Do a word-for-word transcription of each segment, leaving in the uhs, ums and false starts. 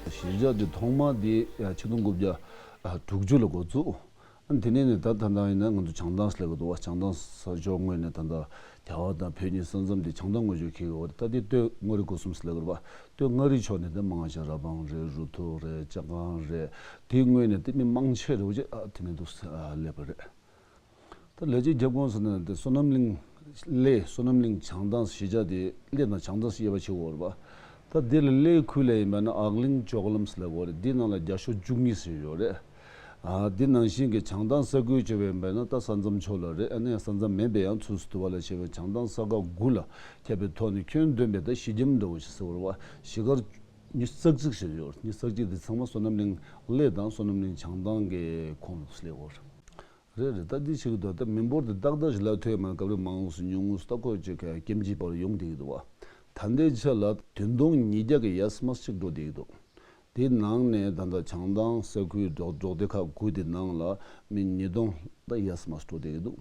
གཞིས་ཆགས་འདི་ཐོག་མ་འདི་ཆིག་སྟོང་དགུ་བརྒྱ་དྲུག་ཅུ་ལ་འགོ་བཙུགས། ཨ་དེ་ནས་ནི་ད་ད་ལྟ་ཡིན་ན་ང་ཚོ་བྱང་ཐང་ཟེར་གི་འདུག་བ། བྱང་ཐང་ས་ཕྱོགས་ངོས་ནས་ད་ལྟ་རྒྱ་གར་དང་བོད་གཉིས་ས་མཚམས་དེ་བྱང་ཐང་ངོས་ཕྱོགས་ཁེལ་གི་འོ། ད་དེ་སྟོད་མངའ་རིས་སྐོར་གསུམ་ཟེར་གི་རེད་པ། སྟོད་མངའ་རིས་ཕྱོགས་ནས་དེ་མང་ཆེ་ར་ཕང་རེད། རུ་ཐོག་རེད། ལྕགས་སྒང་རེད། དེའི་ངོས་ནས་དེ་མི་མང་ཆེ་རེད་བ་ཅེ། ཨ་དེ་ནས་འདུག་སླེབས་པ་རེད། ད་ལས་བྱེད་ཁྱབ་ཁོངས་ཟེར་ན་དེ་བསོད་ནམས་གླིང་གླེ། བསོད་ནམས་གླིང་བྱང་ཐང་གཞིས་ཆགས་དེ་གླེ་དང་བྱང་ཐང་ཟེར་དབྱེ་བ་ཕྱེ་གི་ཡོད་རེད་པ། ད་དེ་ལ་གླེ་ཁུལ་ལ་ཡིན་པ་ན་ཨག་གླིང་ལྕོག་ལམ་ཟེར་ལབ་ཡོད་རེད། འདི་ནང་ལ་རྒྱ་ཤོག་བཅུ་གཉིས་ཟེར་ཡོད་རེད། ཨ་དེ་ནང་བཞིན་གྱི་བྱང་ཐང་ས་ཁུལ་བྱས་པ་ཡིན་པ་ན་ད་ས་མཚམས་ཕྱོགས་ལ་རེད། ཨ་ནི་ས་མཚམས་མིན་པའི་ཡང་ཚུལ་དུ་བ་ལ་བྱས་པའི་བྱང་ཐང་ས་ཁག་དགུ་ལ་ཁྱབ་པའི་ཐོག་ནས་ཁྱོན་བསྡོམས་པའི་ད་གཞིས་ཁྱིམ་འདྲ་བོ་ཞིག་ཟེར་བ་རེད་པ། གཞིས་སྒར་ཉི་ཤུ་རྩ་གཅིག་ཟེར་ཡོད་རེད། ཉི་ཤུ་རྩ་གཅིག་དེ་ཚང་མ་བསོད་ནམས་གླིང་གླེ་དང་བསོད་ནམས་གླིང་བྱང་ཐང་གི་ཁོངས་སུ་སླེབས་ཡོད་རེད། རེད་རེད། ད་འདི་ཞིག་འདུག་ད་མི་འབོར་དེ་ཏག་ཏག་ཞིག་ལ་ཐོས་མ་སྐབས་རེ་མང་སུ་ཉུང་ངུ་སུ་ད་ཁོ་ཅིག་གི་སྐྱེ་འཇིག་བར་ཡོང་བསྡད་ཀྱི་འདུག་བ། ད་ལྟའི་ཆ་ལ་བདུན་སྟོང་ཉིས་བརྒྱ་གི་ཡར་མར་ཅིག་འགྲོ་བསྡད་ཀྱི་འདུག་དེའི་ནང་ནས་ད་ལྟ་བྱང་ཐང་ས་ཁུལ་འབྲོག་འབྲོག་སྡེ་ཁག་དགུ་དེ་ནང་ལ་མི་ཉིས་སྟོང་ད་ཡར་མར་འགྲོ་བསྡད་ཀྱི་འདུག་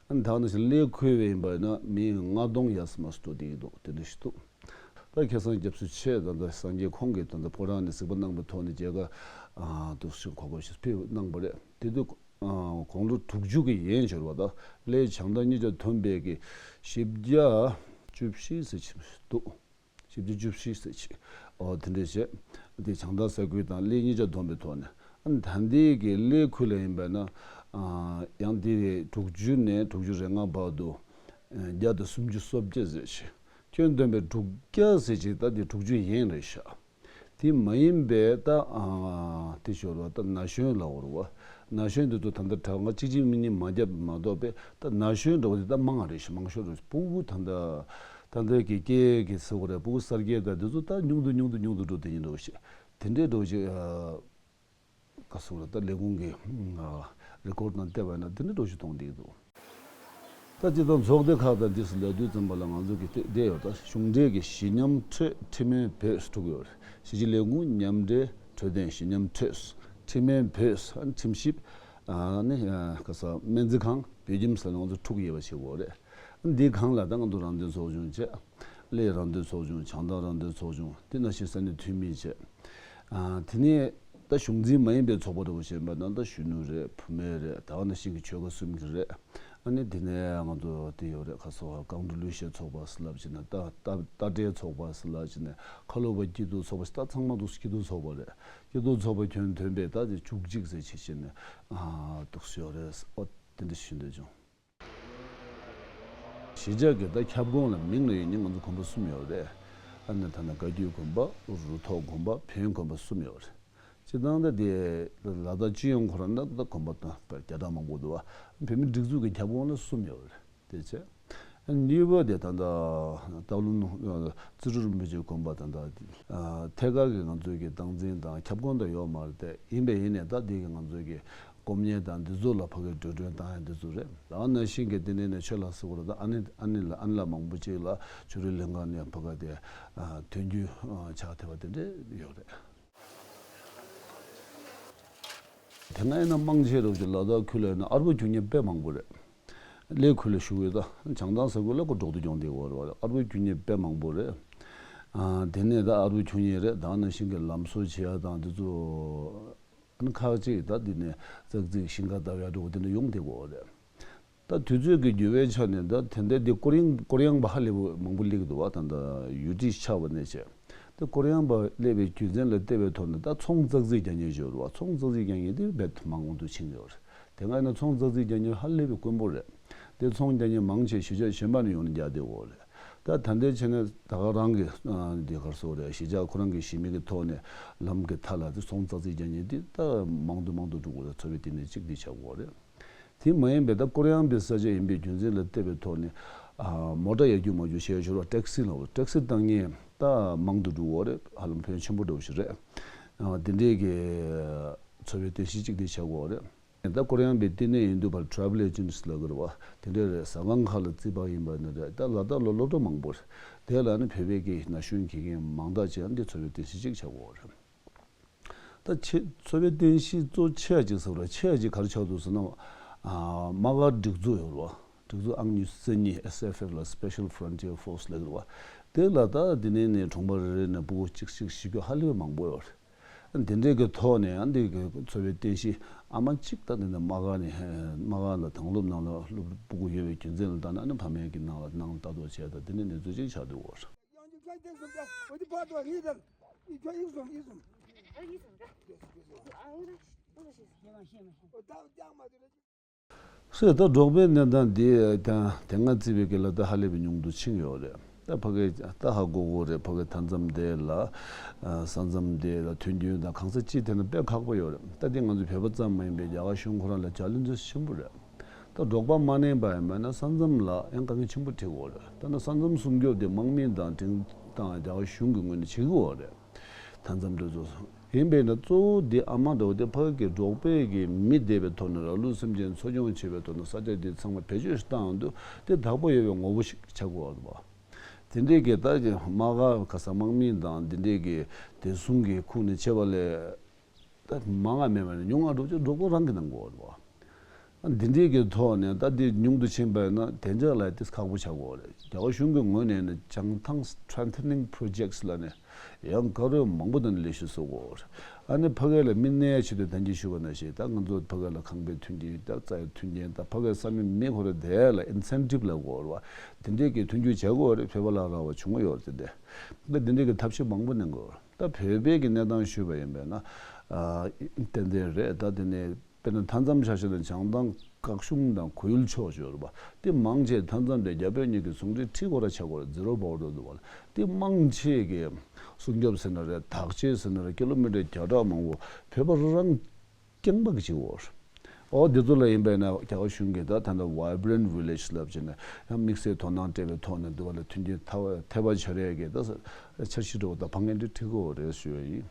ཨ་ནི་ད་ནང་བཞིན་གླེ་ཁུལ་བས་ཡིན་པ་ན་མི་ལྔ་སྟོང་ཡར་མར་འགྲོ་བསྡད་ཀྱི་འདུག་དེ་འདྲ་ཞིག་འདུག་ད་ཁ་སང་སྐྱབས་སུ་མཆི་ད་ལྟ་སངས་རྒྱས་ཁོང་གིས་ད་ལྟ་ཕོ་བྲང་ནས་གཟིགས་པ་གནང་པའི་ཐོག་ནས་མཇལ་ཁ་ཨ་འདུག་སེ་གོ་སྐབས་ཤིག་ཕུལ་གནང་པ་རེད། དེ་དུས་ཨ་དགུང་ལོ་དྲུག་ཅུ་གི་ཡན་འབྱོར་བ་དང་གླེ་བྱང་ཐང་གཉིས་ཆ་མཐུན་པའི་གི་བཞི་བརྒྱ་བཅུ་བཞི་ཟེར་ཅིག་འདུག་བཞི་བརྒྱ་བཅུ་བཞི་ཟེར་ཅིག་ཨོ་དེ་འདྲས་བྱས། དེ་བྱང་ཐང་ས་ཁུལ་དང་གླེ་གཉིས་ཆ་བསྡོམས་པའི་ཐོག་ནས། ཨ་ནི་ད་ལྟའི་གི་གླེ་ཁུལ་ལ་ཡིན་པ་ན་ཨ་ཡང་དེ་དྲུག་ཅུ་ནས་དྲུག་ཅུ་རེ་ལྔ་བར་དུ་ཨ་བརྒྱ་དང་སུམ་ཅུ་སོ་བརྒྱད་ཟེར་ཅིག་ཁྱོན་བསྡོམས་པས་དྲུག་བརྒྱ་ཟེར་ཅིག་ད་དེ་དྲུག་ཅུ་ཡན་རེད་ཤག་དེ་མ་ཡིན་པའི་ད་ཨ་དེ་ཞོར་བ་ད་ན་གཞོན་ལ་འོར་བ། ན་གཞོན་དེ་ཚོ་ད་ལྟ་གྲྭ་པ་གཅིག་གཅིག་མིན་གཉིས་མ་བརྒྱབ་མ་གཏོགས་པའི་ད་ན་གཞོན་འདྲ་བོ་དེ་ད་མང་བ་རེད་ཤག་མང་ཤོས་རེད། སྤུ་གུ་ད་ལྟ་ད་ལྟ་གི་སྐྱེས་གི་ཟེར་བ་རེད། སྤུ་གུ་གསར་སྐྱེས་ད་དེ་ཚོ་ད་ཉུང་དུ་ཉུང་དུ་ཉུང་དུ་འགྲོ་དེ་ཡིན་འགྲོ་ཞིག་དེ་འདྲའི་འགྲོ་ཞིག་ཨ་ག་ཟེར་བ་རེད། ད་ལས་ཁུངས་ཀྱི་ཨ་རེ་ཀོར་ནང་བལྟས་པ་ན་དེ་འདྲའི་འགྲོ་ཞིག་མཐོང་བསྡད་འདུག་ད་སྤྱིར་བཏང་ཚོགས་སྡེ་ཁག་དང་འདི་སུ་ལབ་དུས་ཙམ་པ་ལ་ང་ཚོ་གི་དེ་བསྡད་ཡོད། ད་གཞུང་འབྲེལ་གྱི་གཞི་མཉམ་འཕྲོད་འཕྲི་སྨོན་བོད་ཟེར་འཁྲུག་ཡོད་རེད། གཞིས་བྱེས་ལས་ཁུངས་མཉམ་འབྲེལ་འཕྲོད་བསྟེན་གཞི་མཉམ་འཕྲོད་འཕྲི་སྨོན་བོད་ཨ་ཁྲིམས་ཞིབ་ཨ་ནི་ཨ་ག་ས་སྨན་རྩིས་ཁང་བོད་ཁྱིམ་ཟེར་ནས་ང་ཚོ་འཁྲུག་ཡོད་པ་ཞིག་ཡོད་རེད། འདིའི་སྒང་ལ་ད་ང་ཚོ་རང་བདེན་ཚོགས་ཆུང་བྱས། གླེ་རང་བདེན་ཚོགས་ཆུང་། བྱང་ཐང་རང་བདེན་ཚོགས་ཆུང་། དེ་ནང་བཞིན་ས་གནས་འཐུས་མི་བྱས། ཨ་དེ་ནས་ད་གཞུང་འཛིན་མ་ཡིན་པའི་ཚོགས་པ་འདྲ་བོ་བྱས་པ་ན་ད་གཞོན་ནུ་རེད། བུད་མེད་རེད། ད་ག་ནང་བཞིན་གྱི་ཆོལ་ཁ་གསུམ་གྱི་རེད། ཨ་ནི་དེ་ནས་ང་ཚོ་དེ་ཡོད་རེད། ཁ་སོ་རྐང་བྲོ་ལུས་ཤེས་ཚོགས་པ་ཟེར་ལབ་བྱས་ནས། ད་ད་ལྟ་བྲལ་ཚོགས་པ་ཟེར་ལབ་བྱས་ནས། ཁ་ལོ་བ་སྐྱིད་སྡུག་ཚོགས་པ་ཟེར། ད་ཚང་མ་འདུག་སྐྱིད་སྡུག་ཚོགས་པ་རེད། སྐྱིད་སྡུག་ཚོགས་པ་ཁྱོན་བསྡོམས་པས་ད་དེ་བཅུ་གཅིག་ཟེར་བྱས་བྱས་ནས་ཨ་འདུག་སེ་ཡོད་རེད། ཨོ་དེ་འདྲ་ཞུ་འདོད་བྱུང་། གཞིས་ཆགས་ཀྱི་ད་ཁྱབ་ཁོངས་ལ་མིང་ལ་ཡོད་ནི་ང་ཚོ་དགོན་པ་གསུམ་ཡོད་རེད། ཨ་ནི་ད་ནི་བཀའ་བརྒྱུད་དགོན་པ། རུ་ཐོག་དགོན་པ། བོན་དགོན་པ་གསུམ་ཡོད་རེད། སྤྱིར་བཏང་ད་དེ་ལ་དྭགས་སྤྱི་ཡོངས་ཁོ་རང་ད་ད་དགོན་པ་ད་བརྒྱ་ཕྲག་མང་པོ་འདུག་བ། བོད་མིའི་སྒྲིག་འཛུགས་ཀྱི་ཁྱབ་ཁོངས་ལ་གསུམ་ཡོད་རེད། དེ་བྱས། ཨ་གཉིས་པ་དེ་ད་ད་སྟག་ལུང་རྩིས་སྤྲུལ་རིན་པོ་ཆེའི་དགོན་པ་ད་ད་ཐད་ཀར་གྱི་ང་ཚོའི་གི་སྟངས་འཛིན་དང་ཁྱབ་ཁོངས་ད་ཡོད་མ་རེད་དེ། ཡིན་པས་ཡིན་ནས་ད་དེ་གི་ང་ཚོའི་གི་སྒོམ་ཉེས་དང་འདི་ཚོ་ལ་ཕ་གིའི་འགྲོ་གྲོན་བཏང་ཡ་འདི་ཚོ་རེད། ད་ནང་བཞིན་གྱི་དེ་ནས་ནས་ཆོས་ལ་ཟེར་བ་རེད། ད་ཨ་ནི་ཨ་ནི་ལ་ཨ་ནི་ལ་མང་པོ་ཅིག་ལ་ཆོས་རིག་ལྷན་ཁང་ནས་ཕ་གི་དེ་ཨ་དོན་རྒྱུ་ཨ་ཕྱག་ཐེ་བ་དེ་འདྲས་ཡོད་རེད། དེ་སྔ་ཡིན་ན་མང་ཆེ་རུ་ཅིག་ལ་དྭགས་ཁུལ་ལ་ཡིན་ན་ཨར་པོ་ཁྱུང་ཉེ་དཔེ་མང་པོ་རེད། གླེ་ཁུལ་ལ་བཞུགས་ཡོད། ད་བྱང་ཐང་ས་ཁུལ་ལ་ཁོ་འབྲོག་སྡེ་སྐྱོང་བསྡད་ཡོད་རེད་བ། ཨར་པོ་ཁྱུང་ཉེ་དཔེ་མང་པོ་རེད། ཨ་དེ་ནས་ད་ཨར་པོ་ཁྱུང་ཉེ་རེད། ད་ནང་བཞིན་གྱི་ལམ་བཟོ་བྱེད་ཡ་དང་དེ་ཚོ། ཨ་ནི་ཁག་ཅིག་ད་འདི་ནས་ཙག་ཙིག་ཞིང་ཁ་བཏབ་ཡ་འགྲོ་དེ་འདྲ་ཡོང་བསྡད་ཡོད་རེད། ད་དུས་ཚོད་ཀྱི་འགྱུར་བའི་ཆ་ནས་ད་དེ་འདྲ་འདི་ཀོ་རིམ་ཀོ་རིམ་པ་ཧ་ལས་པ་མང་པོ་སླེབས་འདུག་བ། ད་ད་ཡུལ་སྲིད་ཆགས་པ་ནས་བྱས། ད་ཀོ་རིམ་པ་སླེབས་པའི་རྒྱུ་མཚན་ལ་བལྟས་པའི་ཐོག་ནས་ད་ཚོང་ཙག་ཙིག་རྒྱག་མཁན་ཡོད་རེད་བ། ཚོང་ཙག་ཙིག་རྒྱག་མཁན་དེ་རྦད་དེ་མང་དུ་ཕྱིན་ཡོད་རེད། དེ་སྔ་ཡིན་ན་ཚོང་ཙག་ཙིག་རྒྱག་མཁན་ཧ་ལས་པའི་དཀོན་པོ་རེད། དེ་ཚོང་རྒྱག་མཁན་མང་ཆེ་གཞིས་ཆགས་གཞན་པ་ནས་ཡོང་ནས་རྒྱག་བསྡད་ཡོད་རེད། ད་ད་ལྟའི་ཆ་ནས་ད་ག་རང་གི་ཨ་འདི་ག་རེ་ཟེར་དགོས་རེད། གཞིས་ཆགས་ཁོ་རང་གི་གཞི་མི་གི་ཐོག་ནས་ལམ་གི་མཐའ་ལ་དེ་ཚོང་ཙག་ཙིག་རྒྱག་མཁན་དེ་ད་མང་དུ་མང་དུ་འགྲོ་གི་རེད། ཚོ་བའི་སྟེང་ནས་གཅིག་དེ་ཆགས་ཀྱི་ཡོད་རེད། དེ་མ་ཡིན་པའི་ད་ཀོ་རིམ་པའི་ས་ཆ་ཡིན་པའི་རྒྱུ་མཚན་ལ་བལྟས་པའི་ཐོག་ནས་ཨ་མོ་ཊ་ཡར་རྒྱུག་མར་རྒྱུག་བྱས་ཞོར་བ་ཊེག་སི་ལ་ཊེག་སི་བཏང་མཁན་ད་མང་དུ་འགྲོ་གི་ཡོད་རེད། ཧ་ལམ་ཕོན་ཆེན་པོ་འདྲ་བོ་ཞིག་རེད། ཨ་དེ་འདྲའི་གི་ཚོ་བའི་རྟེན་གཞི་གཅིག་དེ་ཆགས་ཀྱི་ཡོད་རེད། ད་ཀོ་རིམ་པའི་བསྟི་གནས་ཡིན་དུས་ཕར་ཊེ་རེ་བལ་ཨེ་ཇེན་སི་ལབ་ཀྱི་རེད་བ། དེ་འདྲ་རེད། ཟ་ཁང་ཁག་ལ་རྩིས་པ་ཡིན་པ་ནི་རེད། ད་ལ་དྭགས་ལ་སློབ་གྲྭ་མང་པོ་རེད། དེ་ལ་ནི་བོད་པའི་གི་ན་གཞོན་དགེ་རྒན་མང་དག་ཅིག་འདི་ཚོ་བའི་རྟེན་གཞི་གཅིག་ཆགས་ཀྱི་ཡོད་རེད། ད་ཆེ་ཚོ་བའི་རྟེན་གཞི་གཙོ་ཆེ་བ་ཅིག་ཟེར་བ་ཆེ་བ་ཅིག་ག་རེ་ཆགས་འདུག་ཟེར་ན། ཨ་དམག་སྒར་སྒྲིག་འཛུགས་ཡོད་རེད་བ། སྒྲིག་འཛུགས་ཨང་ཉི་ཤུ་རྩ་གཉིས་ཨེས་ཨེཕ་ཨེཕ་ལ་སི་པེ་ཤལ་ཕོ་རོན་ཊི་ཡར་ཕོར་སི་ལབ་ཀྱི་རེད་བ། དེ་ལ་ད་འདི་ནས་ནས་གྲོང་པ་རེ་རེ་ནས་སྤུ་གུ་གཅིག་གཅིག་བཞི་བཅུ་ཧ་ལས་པའི་མང་པོ་ཡོད་རེད། འདི་འདྲའི་གི་ཐོག་ནས་ཡང་འདི་གི་འཚོ་བའི་རྟེན་གཞི་ཨ་མ་གཅིག་ད་འདི་འདྲ་དམག་སྒར་ནས་དམག་སྒར་ལ་དྭང་སློབ་ནང་ལ་སློབ་ཕྲུག་ཡོད་པའི་རྒྱུ་མཚན་ལ་བལྟས་ན་ཨ་ནི་ཕ་མའི་གི་ནང་ལ་ནང་ལ་ལྟ་རྟོག་བྱས་དང་དེ་འདྲའི་གནས་ཚུལ་ཅིག་ཆགས་འདུག་གོ། སོས་ད་འབྲོག་པའི་གནས་སྟངས་འདི་དང་དེ་སྔ་བརྩིས་པའི་གི་ལ་ད་ཧ་ལས་པའི་ཉུང་དུ་ཕྱིན་ཡོད་རེད། ད་ཕ་གི་ད་ཧ་གོ་གོ་རེད། ཕ་གི་མཐའ་མཚམས་དེ་ལ་ས་མཚམས་དེ་ལ་མཐུན་རྐྱེན་དང་གང་ས་ཅི་ཐད་ན་དཔེ་ཁག་པོ་ཡོད་རེད། ད་དེ་ང་ཚོ་བོད་པ་ཙམ་མ་ཡིན་པའི་རྒྱ་གར་གཞུང་ཁོ་རང་ལ་ཅ་ལེན་ཇི་ཆེན་པོ་རེད། ད་འབྲོག་པ་མ་གནས་པ་ཡིན་པ་ན་ས་མཚམས་ལ་ཡང་དཀའ་ངལ་ཆེན་པོ་འཕྲད་ཀྱི་ཡོད་རེད། ད་ནི་ས་མཚམས་སྲུང་སྐྱོབ་དེ་དམག་མི་དང་འབྲིང་དང་རྒྱ་གར་གཞུང་གི་ངོས་ནས་བྱེད་ཀྱི་ཡོད་རེད། མཐའ་མཚམས་དེ་ཚོ་ཡིན་པས་ན་གཙོ་བོ་དེ་ཨ་མ་འདྲ་བོ་དེ་ཕ་གི་འབྲོག་པའི་གི་མི་བསྡད་པའི་ཐོག་ནས་ར་ལུག་སེམས་ཅན་འཚོ་སྐྱོང་བྱེད་པའི་ཐོག་ནས་ས་ཆ་དེ་ཚང་མ་བེད་སྤྱོད་བཏང་དུས་དེ་བདག་པོ་ཡོད་པའི་ངོ་བོ་ཞིག་ཆགས་ཀྱི་ཡོད་རེད་པ། དེ་འདྲའི་གི་ད་གི་དམག་སྒར་ག་ས་དམག་མི་དང་དེ་འདྲའི་གི་བདེ་སྲུང་གི་ཁུངས་ནས་བྱས་པ་ལས། ད་མང་ང་མེད་པ་ནས་ཉུང་ང་འགྲོ་ཆེད་འབྲོག་པ་རང་གིས་གནང་དགོས་རེད་བ། འདི་འདྲའི་གི་ཐོག་ནས་ད་འདི་ཉུང་དུ་ཕྱིན་པ་ཡིན་ན་བདེ་འཇགས་ལ་དེ་ཁག་པོ་ཆགས་དགོས་རེད། རྒྱ་གར་གཞུང་གི་ངོས་ནས་ནི་བྱང་ཐང་Strengthening Projects་ལ་ནི་ཡང་ག་རེ་མང་པོ་དང་ལས་གཞི་བཟོ་དགོས་རེད། ཨ་ནི་ཕ་གི་ལ་མི་གནས་ཆེད་དུ་ད་གིན་ཞུས་པ་ནང་བཞིན་ད་ང་ཚོ་ཕ་གི་ལ་ཁང་པའི་མཐུན་རྐྱེན་ད་རྩྭ་ཡི་མཐུན་རྐྱེན་ད་ཕ་གི་ས་མི་མི་ཁོ་རེ་དེ་ལ་Incentive་ལ་དགོས་རེད་བ། དེ་འདྲའི་གི་མཐུན་འགྱུར་བྱེད་དགོས་རེད། བོད་པ་ལ་རག་པ་བྱུང་ཡོད་རེད་དེ་འདྲ། ད་དེ་འདྲའི་གི་ཐབས་ཤེས་མང་པོ་གནང་དགོས་རེད། ད་བོད་པའི་གི་གནས་སྟངས་ཞུས་པ་ཡིན་པས་ན། ཨ་ཏན་ཏན་རེད། ད་དེ་ནས་དཔེར་ན་མཐའ་མཚམས་ཆ་བཞག་ན་བྱང་ཐང་བཀག་གཞུང་དང་གོ་ཡུལ་ཕྱོགས་ཡོད་རེད་པ། དེ་མང་ཆེ་མཐའ་མཚམས་དེ་རྒྱ་བོད་གཉིས་ཀྱི་ཟུང་འབྲེལ་ཁྲི་སྐོར་ར་ཆགས་སྐོར་Zero Border་འདུག་པ། དེ་མང་ཆེ་གི་སྲུང་སྐྱོབ་ཟེར་ན་རེད། བདག་གཅེས་ཟེར་ན་རེད། ཀི་ལོ་མི་ཊར་བརྒྱ་ཕྲག་མང་པོ་བོད་པ་རང་རྐྱང་པ་གི་བྱེད་དགོས་རེད། ཨོ་འདི་ཚོ་ལ་ཡིན་པས་ན་རྒྱ་གར་གཞུང་གིས་ད་ད་ལྟ་Vibrant Village་ལབ་བྱས་ནས་ཡང་དམིགས་བསལ་དོ་སྣང་སྤྲད་པའི་ཐོག་ནས་འདི་བ་ལ་མཐུན་རྐྱེན་ཐ་ཐེ་བ་བྱ་རེས་ཀྱི་ད་འཆར་གཞི་འགྲོ་བ་དང་བང་ངན་འདི་ཁྲིད་དགོས་རེད་ཞུ་ཡ་ཡིན།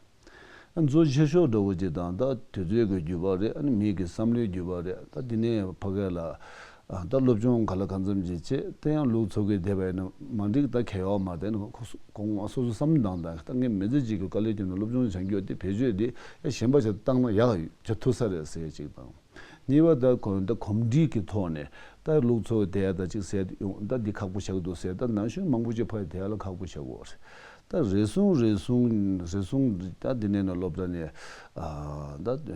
ཨ་གཙོ་ཆེ་ཤོས་འདྲ་བོ་ཅིག་དང་ད་དུས་ཚོད་ཀྱི་འགྱུར་བ་རེད། ཨ་ནི་མི་གི་བསམ་བློའི་འགྱུར་བ་རེད། ད་འདི་ནས་ཕ་གི་ལ་ཨ་ད་སློབ་སྦྱོང་ག་ལ་གང་འཚམ་ཅིག་བྱས་དེ་ཡང་ལུག་འཚོ་གི་བསྡད་པ་ཡིན་ན་མ་འགྲིག་ད་གལ་ཡོད་མ་རེད། ཁོ་སོ་ཁོང་ཨ་སོ་སོ་བསམ་བློ་བཏང་དང་ད་ངས་མི་ཚེ་གཅིག་གི་དཀའ་ལས་བརྒྱབ་ནས་སློབ་སྦྱོང་བྱ་རྒྱུ་དེ་བེད་སྤྱོད་དེ་ཨ་གཞན་པ་ཞིག་བཏང་ན་ཡག་བྱ་ཐུབ་ས་རེད་ཟེར་ཅིག་དང་། གཉིས་པ་ད་གོ་ད་གོམས་འདྲིས་ཀྱི་ཐོག་ནས་ད་ལུག་འཚོ་བསྡད་ཡ་ད་ཅིག་ཟེར་ཡོང་ད་འདི་ཁག་པོ་ཆགས་འདུག་ཟེར། ད་ན་གཞོན་མང་པོ་ཅིག་ཕ་ཡི་བསྡད་ཡ་ལ་ཁག་པོ་ཆགས་ཀྱི་ཡོད་རེད། ད་རེ་ཟུང་རེ་ཟུང་རེ་ཟུང་ད་འདི་ནས་ནས་སློབ་གྲྭ་ནས་ཨ་ད་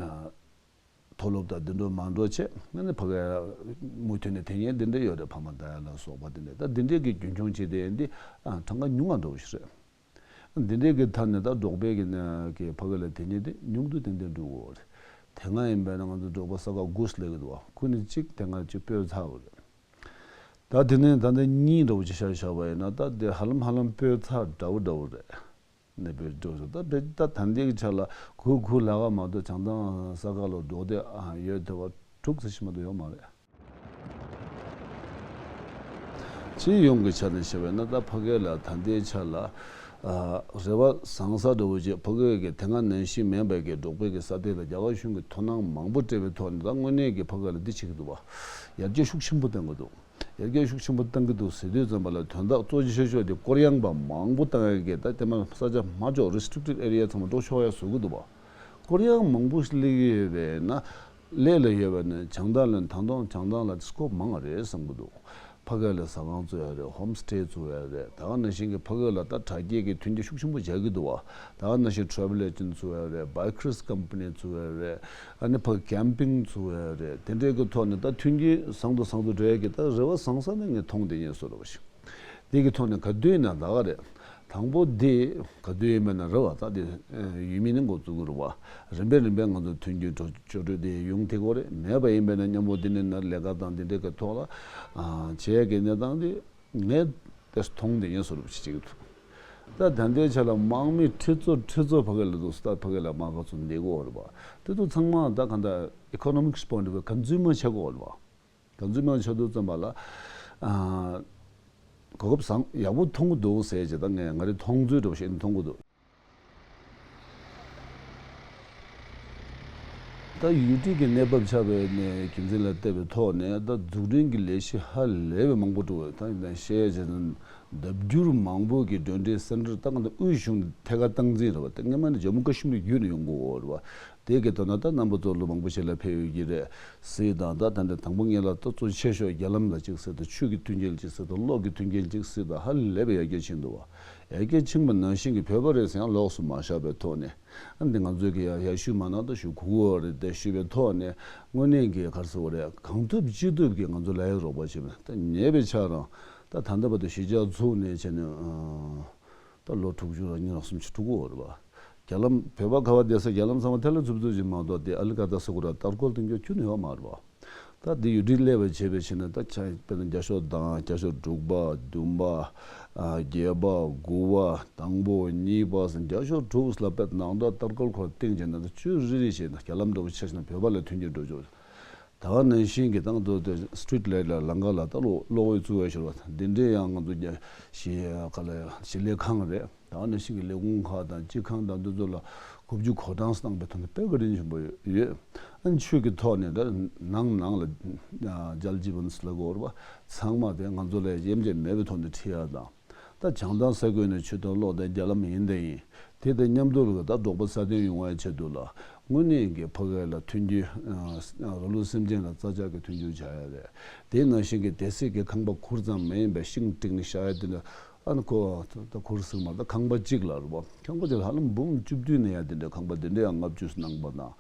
མཐོ་སློབ་དང་འདི་འགྲོ་མ་འགྲོ་བྱས་ང་ནི་ཕ་གི་མུ་མཐུད་ནས་དེ་ཉིད་འདི་འདྲ་ཡོད་རེད། ཕ་མ་ད་ཡ་ལ་སོགས་པ་འདི་འདྲ་ད་འདི་འདྲའི་གི་རྒྱུན་འཁྱོངས་བྱས་ཏེ་འདི་ཨ་གྲངས་ཀ་ཉུང་བ་འགྲོ་བ་ཞིག་རེད། འདི་འདྲའི་གི་ཐད་ནས་ད་འབྲོག་པའི་གི་ནས་གི་ཕ་གི་ལ་དེ་ཉིད་དེ་ཉུང་དུ་ཏན་ཏན་འགྲོ་གི་ཡོད་རེད། དེ་སྔ་ཡིན་པས་ན་ང་ཚོ་འབྲོག་པ་ས་ག་དགུ་ཟེར་ལབ་ཀྱི་འདུག་བ། ཁོ་ནི་གཅིག་དེ་སྔ་གཅིག་སྤོས་ཚར་བ་རེད། ད་དེ་ནས་ད་ལྟ་གཉིས་འདྲ་བོ་ཅིག་བཞག་བཞག་པ་ཡིན་ན་ད་དེ་ཧ་ལམ་ཧ་ལམ་སྤོས་ཚར་འདྲ་བོ་འདྲ་བོ་རེད། གནས་སྤོས་འགྲོ་སོང་ད་བེད་ད་ད་ལྟའི་གི་ཆ་ལ་གུ་གུ་ལ་ག་མ་གཏོགས་བྱང་ཐང་ས་ག་ལ་འབྲོག་སྡེ་ཨ་ཡོད་དེ་བ་དྲུག་ཙམ་ཞིག་མ་གཏོགས་ཡོད་མ་རེད། སྤྱི་ཡོངས་ཀྱི་ཆ་ནས་བཤད་པ་ཡིན་ན་ད་ཕ་གི་ལ་ད་ལྟའི་ཆ་ལ་ཨ་རེ་བ་བཟང་ས་འདྲ་བོ་ཅིག་ཕ་གི་གི་དེ་སྔ་ནང་བཞིན་མེད་པའི་གི་འབྲོག་པའི་གི་ས་དེ་ལ་རྒྱ་གར་གཞུང་གི་དོ་སྣང་མང་པོ་སྤྲད་པའི་ཐོག་ནས་ད་དངོས་གནས་ཀྱི་ཕ་གི་ལ་འདི་བྱེད་ཀྱི་འདུག་བ། ཡར་རྒྱས་ཤུགས་ཆེན་པོ་གཏོང་གི་འདུག་ཡར་རྒྱས་ཤུགས་ཆེན་པོ་གཏང་གི་འདུག་ཟེར་དུས་ཙམ་པ་ལ་དོན་དག་གཙོ་ཆེ་ཤོས་དེ་བསྐོར་གཡང་པ་མང་པོ་བཏང་ཡ་གི་ད་དེ་མ་ས་ཆ་མ་འཇོག་Restricted Area་ཚང་མ་འགྲོ་ཆོག་ཡ་བཟོ་གི་འདུག་བ། བསྐོར་གཡང་མང་པོ་སླེབས་ཡོད་པས་ན་སླེབས་ལ་ཡོད་པ་ནི་བྱང་ཐང་ལ་ད་དུང་བྱང་ཐང་ལ་སྐོར་མང་བ་རེད་བསམ་གི་འདུག་ཕ་གི་ལ་ཟ་ཁང་བཙུགས་ཡ་རེད། Home Stay་བཙུགས་ཡ་རེད། ད་ག་ནང་བཞིན་གི་ཕ་གི་ལ་ད་དྲ་རྒྱའི་གི་མཐུན་རྐྱེན་ཤུགས་ཆེན་པོ་རྒྱག་གི་འདུག་བ། ད་ག་ནང་བཞིན་Travel Agent་བཙུགས་ཡ་རེད། Bikers Company་བཙུགས་ཡ་རེད། ཨ་ནི་ཕ་གི་Camping་བཙུགས་ཡ་རེད། དེ་འདྲའི་གི་ཐོག་ནས་ད་མཐུན་རྐྱེན་བཟང་དུ་བཟང་དུ་འགྲོ་ཡ་གི་ད་རེ་བ་བཟང་ས་ནི་ངས་མཐོང་བསྡད་མཁན་བཟོ་འདྲ་བ་ཞིག་དེ་གི་ཐོག་ནས་ག་དུས་ཡིན་ན་ད་ག་རེད། དང་པོ་དེ་ག་དུས་ཡིན་མིན་ན་རེད་བ། ད་དེ་ཡུལ་མི་ནས་འགོ་བཙུགས་ཀྱི་རེད་བ། རིམ་པས་རིམ་པས་ང་ཚོ་མཐུན་རྐྱེན་སྤྲོད་སྤྲོད་དེ་ཡོང་དེ་གོ་རེད། མེད་པ་ཡིན་པས་ན་མཉམ་པོ་དེ་ནས་ན་ལས་ཀ་དང་དེ་འདྲའི་གི་ཐོག་ལ་བྱེད་ཡ་གི་གནས་སྟངས་དེ་ངས་དེ་མཐོང་བསྡད་མཁན་བཟོ་འདྲ་བ་ཞིག་བྱེད་ཀྱི་འདུག་ད་ད་ལྟའི་ཆ་ལ་དམག་མི་ཁྲི་ཚོ་ཁྲི་ཚོ་ཕ་གི་ལ་འདུག་ད་ཕ་གི་ལ་དམག་སྒར་ཚོ་འདེད་གོ་རེད་བ། དེ་ཚོ་ཚང་མ་ད་ག་འདྲ་Economic point of view་consumer་བྱེད་གོ་རེད་བ། གང་ཚུལ་མང་ཆགས་དུས་ཙམ་པ་ལ། ཨ། གོ་སྐབས་བཟང་ཡག་པོ་མཐོང་གི་འདུག་ཟེར་བྱས་ད་ངས་ང་རའི་མཐོང་ཚུལ་འདྲ་བོ་ཞིག་མཐོང་གི་འདུག་ད་ཡུལ་དེ་གི་གནས་བབ་ཆགས་པའི་ནས་རྒྱུ་མཚན་ལ་བལྟས་པའི་ཐོག་ནས་ད་འཛུགས་སྐྲུན་གྱི་ལས་གཞི་ཧ་ལས་པའི་མང་པོ་འགྲོ་བས། ད་ཡིན་ན་བཤད་བྱས་ན་ལྡབ་འགྱུར་མང་པོ་གི་གྲོས་འདྲིའི་སེན་ཊར་ད་གང་ལྟར་དབུས་གཞུང་ཐད་ཀར་སྟངས་འཛིན་རེད་བ། ད་སྔོན་མ་ནས་ཇམ་མུ་ཀ་ཤི་མིར་བརྒྱུད་ནས་ཡོང་གི་ཡོད་རེད་བ། དེ་གི་དོན་ན་ད་རྣམ་པ་ཚོ་ལོ་མང་པོ་ཞིག་ལ་ཕེབས་ཡོད་ཀྱི་རེད་ཟེར་དང་། ད་ད་ལྟ་དང་པོ་ངེད་ལ་ད་གཙོ་ཆེ་ཤོས་རྒྱ་ལམ་ལ་གཅིག་ཟེར་དང་། ཆུ་གི་མཐུན་རྐྱེན་གཅིག་ཟེར་དང་། གློག་གི་མཐུན་རྐྱེན་གཅིག་ཟེར་དང་། ཧ་ལས་པའི་ཡར་རྒྱས་ཕྱིན་འདུག་བ། ཡར་རྒྱས་ཕྱིན་པ་ནང་བཞིན་གྱི་བོད་པ་རེད་ཟེར་ཡང་ལོགས་སུ་མ་བཞག་པའི་ཐོག་ནས། ཨ་འདི་ང་ཚོས་ཀྱི་ཡ་ཡར་ཞུ་མ་གནང་ད་ཞུ་གུ་གུ་རེད་དེ་ཞུས་པའི་ཐོག་ནས་དངོས་གནས་ཀྱི་ག་རེ་ཟེར་བ་རེད། གང་ཐུབ་ཅི་ཐུབ་ཀྱིས་ང་ཚོ་ལ་ཡ་རོགས་པ་བྱེད་པ་ད་ཉེ་བའི་ཆ་རང་ད་ད་ལྟ་བར་དུ་གཞིས་ཆགས་ཚུགས་ནས་བྱས་ནས་ད་ལོ་དྲུག་ཅུ་རེ་གཉིས་རེ་སུམ་ཅུ་དྲུག་གོ་རེད་པ། རྒྱ་ལམ་བོད་པ་ག་བ་བསྡད་ས་རྒྱ་ལམ་ཚང་མ་ཐལ་ལ་འཚུབ་འཚུབ་ཅིག་མ་གཏོགས་དེ་ཨ་ལི་ཀ་ད་ས་ཀུ་ར་ལྟ་སྐོར་དེ་འགྱོ་ཁྱོན་ནས་ཡོད་མ་རེད་པ། ད་འདི་ཡུལ་སྲིད་སླེབས་པ་བྱས་པའི་ཕྱིར་ན་ད་ཆ་དཔེར་ན་བརྒྱ་ཤོག་དང་བརྒྱ་ཤོག་དྲུག་པ་བདུན་པ་བརྒྱད་པ་དགུ་པ་དང་པོ་གཉིས་པ་ཟེར་བརྒྱ་ཤོག་དྲུག་ལ་དཔེ་ནང་ད་ལྟ་སྐོར་ཁོ་སྟེང་བྱས་ན་ད་ཆུ་རི་རི་བྱས་ན་རྒྱ་ལམ་འདྲ་བོ་ཆ་བཞག་ན་བོད་པ་ལ་མཐུན་རྐྱེན་འགྲོ་ཆོག་ད་ག་ནང་བཞིན་གྱི་དང་དུ་དེ་སི་ཊི་རིཊ་ལའིཊ་ལ་ལམ་ཁ་ལ་ད་གློག་གློག་འོད་བཙུགས་པའི་ཞོར་བ་འདི་འདྲའི་ཡང་ང་ཚོ་རྒྱ་ཞི་ག་ལ་ཞི་ལས་ཁང་རེད། ད་ག་ནང་བཞིན་གྱི་ལས་ཁུངས་ཁག་དང་སྤྱི་ཁང་དང་འདི་ཚོ་ལ་འགོ་བརྒྱུད་གོ་གྲངས་བཏང་པའི་ཐོག་ནས་དཔེ་བཀའ་དྲིན་ཆེན་པོ་ཡོད། ཨ་ནི་ཆོས་ཀྱི་ཐོག་ནས་ད་ནང་ནང་ལ་ཇལ་ཇི་བན་སི་ལ་གོ་བ་ཚང་མ་དེ་ང་ཚོ་ལ་དབྱེ་འབྱེད་མེད་པའི་ཐོག་ནས་ཁྲིད་ཡ་དང་། ད་བྱང་ཐང་ས་ཁུལ་ནས་ཆོས་དང་བློ་དང་རྒྱ་ལམ་ཡིན་དེ་ཡིན། དེ་དང་མཉམ་དུ་ལ་ད་འབྲོག་པ་སྲ་བརྟན་ཡོང་བའི་ཆེད་དུ་ལ་དངོས་གནས་ཀྱི་ཕ་གི་ལ་མཐུན་འགྱུར་ར་ལུག་སེམས་ཅན་ལ་རྩྭ་ལྕགས་ཀྱི་མཐུན་འགྱུར་བྱ་ཡ་རེད། དེ་ནང་བཞིན་གྱི་སྡེ་སྲིད་ཀྱི་ཁང་པ་གུར་ཙམ་མ་ཡིན་པའི་ཤིང་བསྒྲིགས་ནས་བཞག་ཡ་དེ་འདྲ་ཨ་ནི་ཁོ་ད་གུར་ཟེར་མ་ད་ཁང་པ་གཅིག་ལ་རེད་པ། ཁང་པ་དེ་ཧ་ལམ་འབུམ་བཅུ་བདུན་ནས་ཡ་དེ་འདྲ་ཁང་པ་དེ་འདྲ་ཡང་ལྔ་བཅུ་གནང་པ་དང་།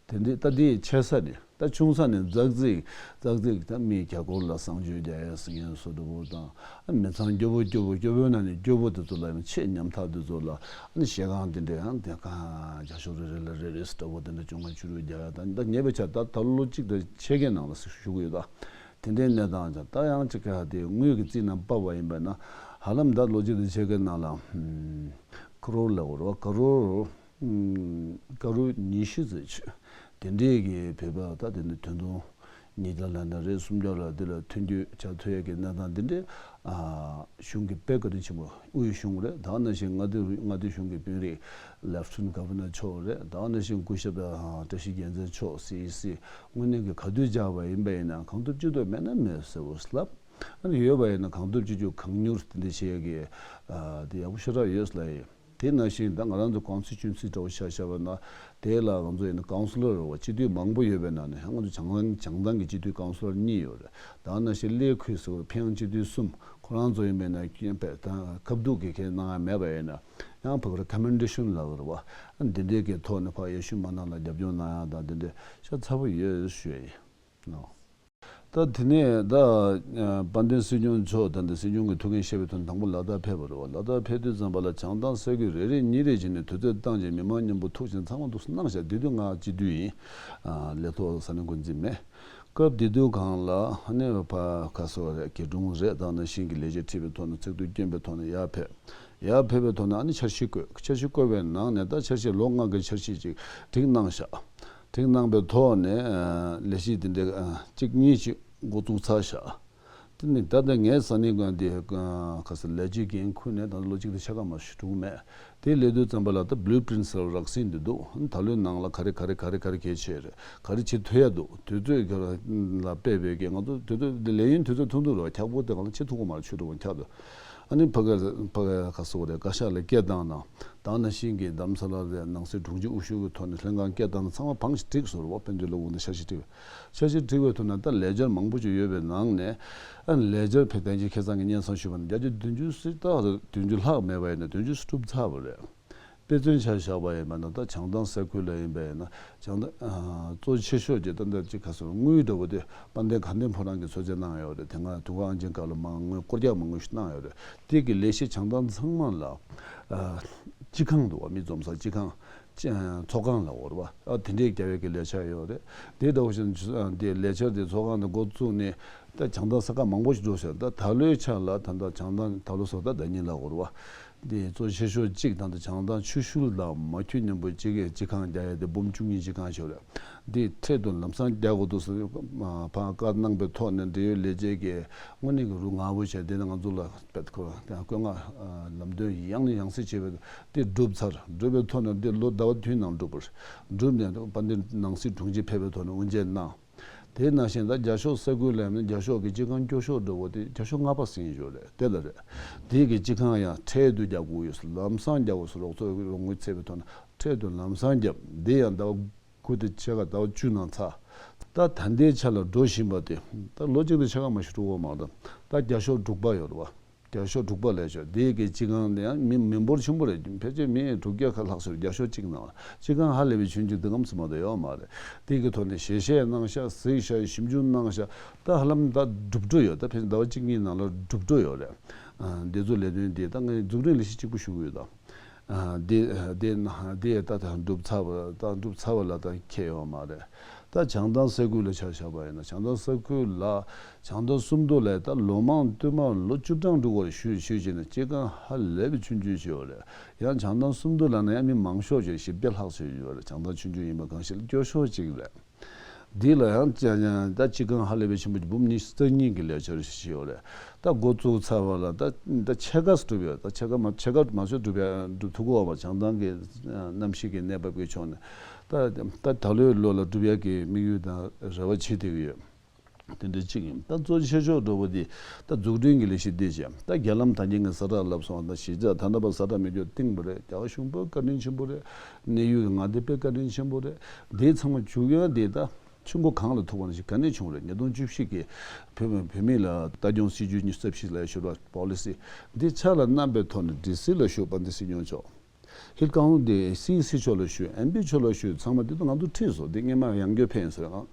དེ་འདྲའི་ད་དེའི་ཆེ་ས་ནས་ད་ཆུང་ས་ནས་ཙག་ཙིག་ཙག་ཙིག་ད་མི་རྒྱ་སྒོར་ལ་གསང་སྤྱོད་རྒྱག་ཡ་ཟེར་མཁན་བཟོ་འདྲ་པོ་དང་། ཨ་མི་ཚང་སྐྱོ་པོ་སྐྱོ་པོ་སྐྱོ་པོའི་ནང་ནས་སྐྱོ་པོ་དེ་ཚོ་ལ་ཡང་ཆེས་ཉམ་ཐག་དེ་ཚོ་ལ་ཨ་ནི་ཞལ་ཁང་དེ་འདྲ་ཡང་དེ་གང་རྒྱ་ཤོག་རེ་རེ་ལ་རེ་རེ་ཟེར་འདྲ་པོ་དེ་འདྲ་བཅོ་ལྔ་བཅུ་དྲུག་རྒྱག་ཡ་ད་ད་ཉེ་བའི་ཆར་ད་ད་ལོ་གཅིག་དང་ཕྱེད་ཀའི་ནང་ལ་ཞུ་གི་ཡོད་ད། དེ་འདྲའི་གནས་སྟངས་ཀྱང་ད་ཡང་གཅིག་ག་དེ་དངུལ་གྱི་རྩིས་ནང་ཕབ་པ་ཡིན་པ་ན་ཧ་ལམ་ད་ལོ་གཅིག་དང་ཕྱེད་ཀའི་ནང་ལ་ཀ་རོར་ལ་འོར་བ་ཀ་རོར། ཀ་རུ་ཉི་ཤུ་ཙམ་ཆུད། དེ་འདྲའི་གི་བོད་པ་ད་དེ་འདྲ་ཐོན་དུས་ཉིས་བརྒྱ་ལ་ན་རེ་སུམ་བརྒྱ་ལ་དེ་ལ་ཐོན་རྒྱུ་བྱ་ཐུབ་ཡས་ཀྱི་གནས་སྟངས་འདི་འདྲའི་གཞུང་གི་དཔེ་བཀའ་དྲིན་ཆེན་པོ་དབུས་གཞུང་རེད། ད་ག་ནང་བཞིན་མངའ་སྡེ་རུ་མངའ་སྡེ་གཞུང་གི་དཔོན་རིགས་Lieutenant Governor་མཆོག་རེད། ད་ག་ནང་བཞིན་སྐུ་ཞབས་བཀྲ་ཤིས་རྒྱལ་མཚན་མཆོག་སི་ཨི་སི་དངོས་གནས་ཀྱི་ག་དུས་བཅར་བ་ཡིན་པ་ཡིན་ན་གང་ཐུབ་ཅི་ཐུབ་མེད་ན་མེད་ཟེར་བ་ལབ། ཨ་ནི་ཡོད་པ་ཡིན་ན་གང་ཐུབ་ཅི་ཐུབ་གང་མྱུར་དེ་འདྲ་བྱེད་ཡས་ཀྱི་དེ་ཡག་པོ་ཞེ་དྲག་ཡོད་ལབ་ཡིན། དེ་ནང་བཞིན་ད་ང་རང་ཚོ་ཀོན་སི་ཊི་ཊུ་ཨེན་སི་འདྲ་བོ་ཆ་བཞག་པ་ན་དེ་ལ་ང་ཚོ་ཡིན་ན་ཀའུན་སི་ལར་རེད་བ། སྤྱི་འཐུས་མང་པོ་ཡོད་པའི་ནང་ནས་ང་ཚོ་བྱང་ཐང་བྱང་ཐང་གི་སྤྱི་འཐུས་ཀའུན་སི་ལར་གཉིས་ཡོད་རེད། ད་ནང་བཞིན་གླེ་ཁུལ་ཟེར་བ་ཕིང་སྤྱི་འཐུས་གསུམ་ཁོ་རང་ཚོ་ཡིན་པའི་ན་སྐྱོན་པས་ད་ཁབ་སྡུག་གི་ཁས་གནང་ཡ་མེད་པ་ཡིན་ན་ཡང་ཕ་གི་རེ་ཀོ་མེན་ཌེ་ཤན་ལབ་རེད་བ། འདི་འདྲའི་གི་ཐོག་ནས་ཕ་ཡེ་ཤུ་མ་ནང་ལ་རྒྱབ་སྐྱོར་གནང་ཡ་དང་འདི་འདྲའི་ཤ་ཚ་པོ་ཡོད་ཞུ་ཡ་ཡིན་ནོ། ད་དེ་ནས་ད་དཔལ་ལྡན་སྲིད་སྐྱོང་མཆོག་དང་འདི་སྲིད་སྐྱོང་གི་ཐུགས་འགན་བཞེས་པའི་དོན་དང་པོ་ལ་དྭགས་ཕེབས་པ་རེད་བ། ལ་དྭགས་ཕེབས་དུས་ཙམ་པ་ལ་བྱང་ཐང་ས་ཁུལ་རེ་རེ་གཉིས་རེ་བྱས་ནས་དུས་ཚོད་བཏང་རྗེས་མི་མང་མཉམ་པོ་ཐུག་ཅིང་ཚང་མ་འདུག་སེ་གནང་བཞག་དེ་དུས་ང་སྤྱི་འཐུས་ཡིན། ལས་ཐོག་ས་གནས་འགོ་འཛིན་མེད། སྐབས་དེ་དུས་སྒང་ལ་ཨ་ནི་ཕ་ག་སོ་རེད་དགེ་སྒྲུང་རེད་ད་ནང་བཞིན་གྱི་ལས་བྱེད་ཁྲིད་པའི་ཐོག་ནས་ཚིག་ཐོ་བསྐྱོན་པའི་ཐོག་ནས་ཡར་ཕེབས། ཡར་ཕེབས་པའི་ཐོག་ནས་ཨ་ནི་འཆར་གཞི་བཀོད། འཆར་གཞི་བཀོད་པའི་ནང་ནས་ད་འཆར་གཞི་ལོ་ལྔ་གི་འཆར་གཞི་ཅིག་སྒྲིག་གནང་བཞག་སྒྲིག་གནང་པའི་ཐོག་ནས་ལས་གཞི་དེ་འདྲ་གཅིག་གཉིས་ཅིག་འགོ་བཙུགས་ཚར་བཞག་དེ་ནི་ད་ལྟ་ངའི་ས་གནས་ཀྱི་འདི་ག་ས་ལས་བྱེད་འགན་འཁུར་ནས་ད་ལོ་གཅིག་དང་ཕྱེད་ཀ་མ་ཞིག་འགྲོ་གི་མེད། དེ་སླེབས་དུས་ཙམ་པ་ལ་ད་བླུ་པི་རིན་ཊི་ཟེར་བ་རགས་ཟིན་འདི་འདུག་ད་ལོའི་ནང་ལ་ག་རེ་ག་རེ་ག་རེ་ག་རེ་གལ་ཆེ་རེད། ག་རེ་བྱེད་ཐུབ་ཡ་འདུག་དུས་ཚོད་ག་རེ་ལ་དཔག་པའི་གི་ང་ཚོ་དུས་ཚོད་འདི་ལས་ཡུན་དུས་ཚོད་ཐུང་ཐུང་རེད་བ། འཁྱག་པོ་དེ་ག་ལ་བྱེད་ཐུབ་ཀྱི་མ་རེད། ཆུ་དྲོ་པོ་འཁྱག་འདུག་ཨ་ནི་ཕ་ག་ཕ་ག་ག་སོ་རེད་བཀའ་ཤག་ལ་སྐད་བཏང་ན་ད་ནང་བཞིན་གྱི་རྡ་རམ་ས་ལ་རེད་ནང་སྲིད་དྲུང་ཆེ་དབུ་བཞུགས་ཀྱི་ཐོག་ནས་ལྷན་ཁང་སྐད་བཏང་ན་ཚང་མ་བང་ཞིག་བསྒྲིགས་སོང་རེད་བ། དཔལ་འབྱོར་ལས་ཁུངས་དང་འཆར་གཞི་བསྒྲིགས། འཆར་གཞི་བསྒྲིགས་པའི་ཐོག་ནས་ད་ལས་འཆར་མང་པོ་ཅིག་ཡོད་པའི་ནང་ནས་ཨ་ནི་ལས་འཆར་བོད་བསྟན་སྤྱི་ཁེ་བཟང་གི་སྙན་སེང་ཞུས་པ་ན་བརྒྱ་ཆ་བདུན་ཅུ་སྲིད་ཐག་བདུན་ཅུ་ལྷག་མེད་པ་ཡིན་ན་བདུན་ཅུ་སྲིད་གྲུབ་ཚར་བ་རེད། དཔེ་མཚོན་ཆ་བཞག་པ་ཡིན་པ་ན་ད་བྱང་ཐང་ས་ཁུལ་ལ་ཡིན་པ་ཡིན་ན་བྱང་ཐང་གཙོ་ཆེ་ཤོས་ཀྱི་ད་ལྟ་ཅིག་ག་ཟེར་དངུལ་འདྲ་བོ་དེ་དཔལ་ལྡན་དགའ་ལྡན་ཕོ་བྲང་གིས་གཙོ་ཆེ་གནང་ཡོད་རེད། དེ་སྔ་དུས་འཁོར་ཨང་ཆེན་སྐབས་ལ་མང་དངུལ་སྐོར་རྒྱག་མང་པོ་ཞིག་གནང་ཡོད་རེད། དེ་གི་ལས་གཞི་བྱང་ཐང་ཚང་མ་ལ་སྤྱི་ཁང་འདུག་བ། མི་འཛོམས་ས་སྤྱི་ཁང་། ཚོགས་ཁང་ལ་འོར་བ། ཨ་དེ་འདྲའི་རྒྱ་བོད་ཀྱི་ལས་འཆར་ཡོད་རེད། དེ་འདྲ་བོ་ཞིག་དེ་ལས་འཆར་དེ་ཚོགས་ཁང་དུ་འགོ་བཙུགས་ནས་ད་བྱང་ཐང་ས་ཁག་མང་པོ་ཞིག་འགྲོ་ཟེར། ད་ད་ལོའི་ཆ་ལ་ད་ལྟ་བྱང་ཐང་ད་ལོ་སོ་ད་ཟླ་གཉིས་ལ་འོར་བ། དེ་གཙོ་ཆེ་ཤོས་གཅིག་ད་ལྟ་བྱང་ཐང་ཆུ་ཤུལ་དང་མ་ཁྱུ་མཉམ་པོ་གཅིག་གི་སྤྱི་ཁང་རྒྱག་ཡ་དེ་འབུམ་བཅུ་གཉིས་སྤྱི་ཁང་ཞིག་རེད། འདི་འཕྲལ་དུ་ལམ་སང་རྒྱག་དགོས་འདུག་ཟེར་ཕར་བཀའ་གནང་པའི་ཐོག་ནས་འབྲེལ་ཡོད་ལས་བྱེད་ཀྱིས་དངོས་གནས་ཀྱི་རུ་ང་བོ་བྱས་དེ་ནས་ང་ཚོ་ལ་བཀོད་མངགས་ལམ་སྟོན་ཡང་ནས་ཡང་སེ་བྱས་པའི་དེ་བསྒྲུབས་ཚར། བསྒྲུབས་པའི་ཐོག་ནས་འདི་ལོ་ཟླ་བ་བདུན་ནང་འགྲུབ་པར་བསྒྲུབས་ནས་དཔལ་ལྡན་ནང་སྲིད་དྲུང་ཆེ་ཕེབས་པའི་ཐོག་ནས་དབུ་འབྱེད་གནང་། དེ་ནང་བཞིན་ད་རྒྱ་ཤོག་ས་ཁུལ་ལ་ཡང་རྒྱ་ཤོག་གི་སྤྱི་ཁང་སྐྱོ་ཤོས་འདྲ་བོ་དེ་རྒྱ་ཤོག་ལྔ་པ་ཟིན་ཡོད་རེད། དེ་ལ་རེད། དེ་གི་སྤྱི་ཁང་ཡང་འཕྲལ་དུ་རྒྱག་དགོས་ཡོད། ལམ་སང་རྒྱག་དགོས་སུ་རོགས་ཚོགས་རོགས་དངུལ་ཚད་པའི་ཐོག་ནས་འཕྲལ་དུ་ལམ་སང་རྒྱབ། འདི་ཡང་ཟླ་བ་དགུ་དེ་ཕྱེད་ཀ་ཟླ་བ་བཅུ་ནང་ཚར། ད་ད་ལྟའི་ཆ་ལ་འགྲོ་བཞིན་པ་དེ་ད་ལོ་གཅིག་དང་ཕྱེད་ཀ་མ་ཞིག་འགྲོ་བ་མ་གཏོགས་ད་རྒྱ་ཤོག་དྲུག་པ་ཡོད་རེད་བ། བརྒྱ་ཤོག་དྲུག་པ་ལས་ཤོག་དེ་གི་སྤྱི་ཁང་དེ་ཡང་མི་མི་འབོར་ཆེན་པོ་རེད། ཕལ་ཆེར་མི་དྲུག་བརྒྱ་ཁ་ལྷག་ཤོག་བརྒྱ་ཤོག་གཅིག་ནང་ལ་སྤྱི་ཁང་ཧ་ལས་པའི་ཆུང་ཆུང་དེ་གམ་སུ་མ་གཏོགས་ཡོད་མ་རེད། དེ་གི་ཐོག་ནས་ཞལ་བཞེས་གནང་ཤག་གཟིགས་ཤག་ཞིབ་འཇུག་གནང་ཤག་ད་ཧ་ལམ་ད་གྲུབ་འགྲོ་ཡོད། ད་ཕལ་ཆེར་ཟླ་བ་གཅིག་གཉིས་ནང་ལ་གྲུབ་འགྲོ་ཡོད་རེད། ཨ་འདི་ཚོ་ལས་དོན་དེ་ད་ངས་འཛུགས་སྐྲུན་ལས་གཞི་གཅིག་པུ་ཞུ་གི་ཡོད་ད། ཨ་དེ་དེ་ན་དེ་ད་ད་གྲུབ་ཚར་བ་ད་གྲུབ་ཚར་བ་ལ་ད་ཁེལ་ཡོད་མ་རེད། ད་བྱང་ཐང་ས་ཁུལ་ལ་ཆ་བཞག་པ་ཡིན་ན་བྱང་ཐང་ས་ཁུལ་ལ་བྱང་ཐང་སུམ་མདོ་ལ་ད་ལོ་མང་བསྟུད་མར་ལོ་བཅུ་གྲངས་འགྲོ་བར་ཞུས་ཞུས་བྱས་ན་སྤྱི་ཁང་ཧ་ལས་པའི་ཆུང་ཆུང་ཞིག་ཡོད་རེད། ཡང་བྱང་ཐང་སུམ་མདོ་ལ་ན་ཡང་མི་མང་ཤོས་ཅིག་བཞི་བརྒྱ་ལྷག་ཙམ་ཡོད་རེད། བྱང་ཐང་ཆུང་ཆུང་ཡིན་པ་གང་ཞིག་ལ་སྐྱོ་ཤོས་ཅིག་རེད། འདི་ལ་ཡང་ཅ་ཡང་ད་སྤྱི་ཁང་ཧ་ལས་པའི་ཆེན་པོ་འབུམ་ཉི་ཤུ་རྩ་གཉིས་ཀྱི་ལས་འཆར་ཞིག་ཡོད་རེད། ད་འགོ་བཙུགས་ཚར་བ་ལ་ད་ད་ཕྱེད་ཀ་གྲུབ་ཡོད། ད་ཕྱེད་ཀ་མ་ཕྱེད་ཀ་མ་ཚོད་གྲུབ་ཡ་གྲུབ་ཐུབ་ཀྱི་ཡོད་པ། བྱང་ཐང་གི་གནམ་གཤིས་ཀྱི་གནས་བབ་ཀྱི་ཕྱོགས་ནས་ད་ད་ད་ལོའི་ལོ་ལ་གྲུབ་ཡ་གི་དམིགས་ཡུལ་དང་རེ་བ་བྱེད་བསྡད་ཀྱི་ཡོད། དེ་འདྲ་གཅིག་ཡིན། ད་གཙོ་ཆེ་ཤོས་འགྲོ་བ་འདི་ད་འཛུགས་སྐྲུན་གྱི་ལས་གཞི་འདི་བྱས། ད་རྒྱ་ལམ་ད་གིན་གྱི་ས་ཁྲ་ལབ་སོང་། ད་གཞིས་ཆགས་ད་ལྟ་བར་ས་ཁྲ་མེ་སྒྱོགས་བཏིང་བ་རེད། རྒྱ་གར་གཞུང་པོ་བཀའ་དྲིན་ཆེན་པོ་རེད། གནས་ཡུལ་གྱི་མངའ་སྡེ་དཔེ་བཀའ་དྲིན་ཆེན་པོ་རེད། འདི་ཚང་མ་འཇུག་ཡ་འདི་ད་ཆུ་མགོ་གངས་ལ་ཐུག་པ་ནང་བཞིན་ག་ནས་བྱུང་རེད། ཉིས་སྟོང་བཅུ་བཞི་གི་བོད་མི་བོད་མི་ལ་ལྟ་སྐྱོང་སྲིད་ཇུས་ཉི་ཤུ་རྩ་བཞི་ལ་ཞུ་བ་པོ་ལི་སི་འདི་ཕྱག་ལ་བསྣམས་པའི་ཐོག་ནས་ཌི་སི་ལ་ཞུགས་པ་འདི་སྲིད་སྐྱོང་མཆོག་ཧིལ་ཀའུ་དེ་སི་སི་མཆོག་ལ་ཞུས། ཨེམ་པི་མཆོག་ལ་ཞུས། ཚང་མ་དེ་ཚོ་ང་ཚོ་ཁྲིད་སོང་། དེ་སྔོན་མ་ཡང་བསྐྱར་ཕེབས་ཡིན་ཟེར།